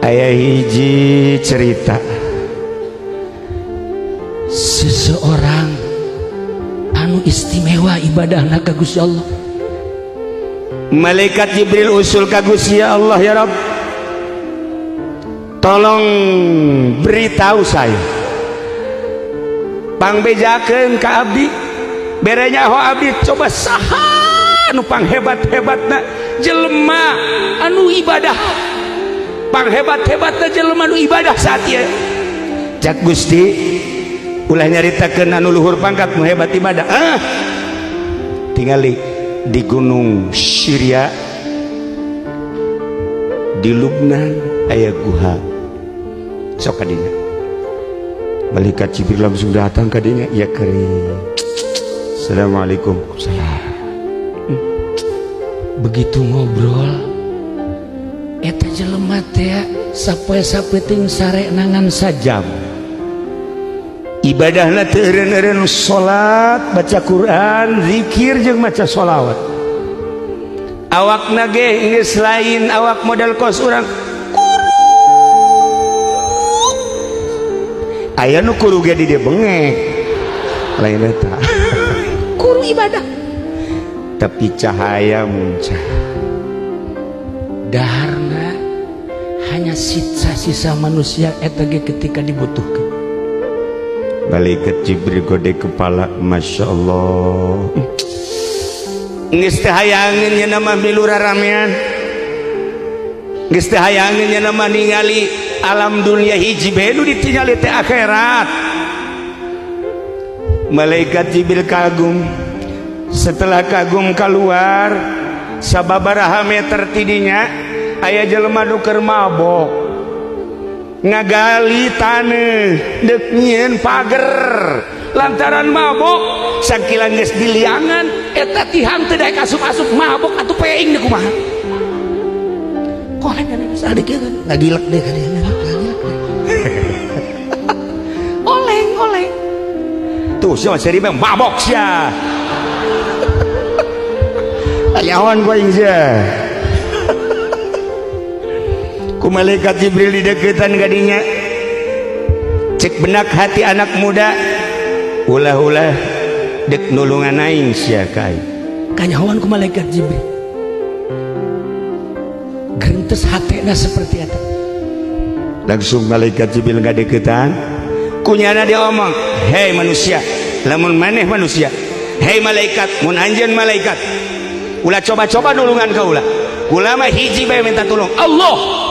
Aya hiji cerita seseorang anu istimewa ibadahna ka Gusti Allah. Malaikat Jibril usul ka Gusti Allah, ya Rabb, tolong beritahu saya, pangbejakeun ka abdi, bere nyaho abdi, coba saha anu panghebat-hebatna jelema anu ibadah, panghebat-hebatna jelema anu ibadah saat ieu. Cak Gusti, ulah nyaritakeun anu luhur pangkat nu hebat ibadah. Ah, tingali di gunung Syria, di Lubnan aya guha, sok kadinya. Malaikat Jibril langsung datang kadinya, ya kering. Assalamualaikum. Salam. Begitu ngobrol eta jelema teh sapoe sapeuting sare nangan sajam. Ibadahna teu eureun-eureun salat, baca Quran, zikir jeung maca sholawat. Awakna ge geus lain awak model kos urang, kuru. Aya nu kuru ge di dieu bengek, lain eta. Kuru ibadah. Tapi cahaya muncul. Daharna hanya sisa-sisa manusia eta ge ketika dibutuhkan. Malaikat Jibril gode kepala, Masya Allah, geus teu hayangeun nya nama milu raramean, geus teu hayangeun nya nama ningali alam dunia, hiji bae nu ditingali teh akhirat. Malaikat Jibril kagum. Setelah kagum keluar sababaraha meter tidinya aya jelema nu keur mabok ngagali taneuh deuk nyieun pager. Lantaran mabok sakilang geus diliangan eta tihang teu daek asup-asup, mabok atuh peing deui kumaha. Koleng kan sadik kan ngagilek deh kan, ngagilek deh. Oleng oleng. Tuh sia seri mabok sia. Ayawan ku aing sia. Ku malaikat Jibril dideketan gadinya. Cek benak hati anak muda, ulah-ulah dek nulungan aing sia ka aing. Kanyahoan ku malaikat Jibril, gerentes hatena seperti eta. Langsung malaikat Jibril ngadeketan, kunyana dia omong, hei manusia, lamun maneh manusia, hei malaikat, mun anjeun malaikat, ulah coba-coba nulungan kaula. Kula mah hiji bae minta tolong Allah.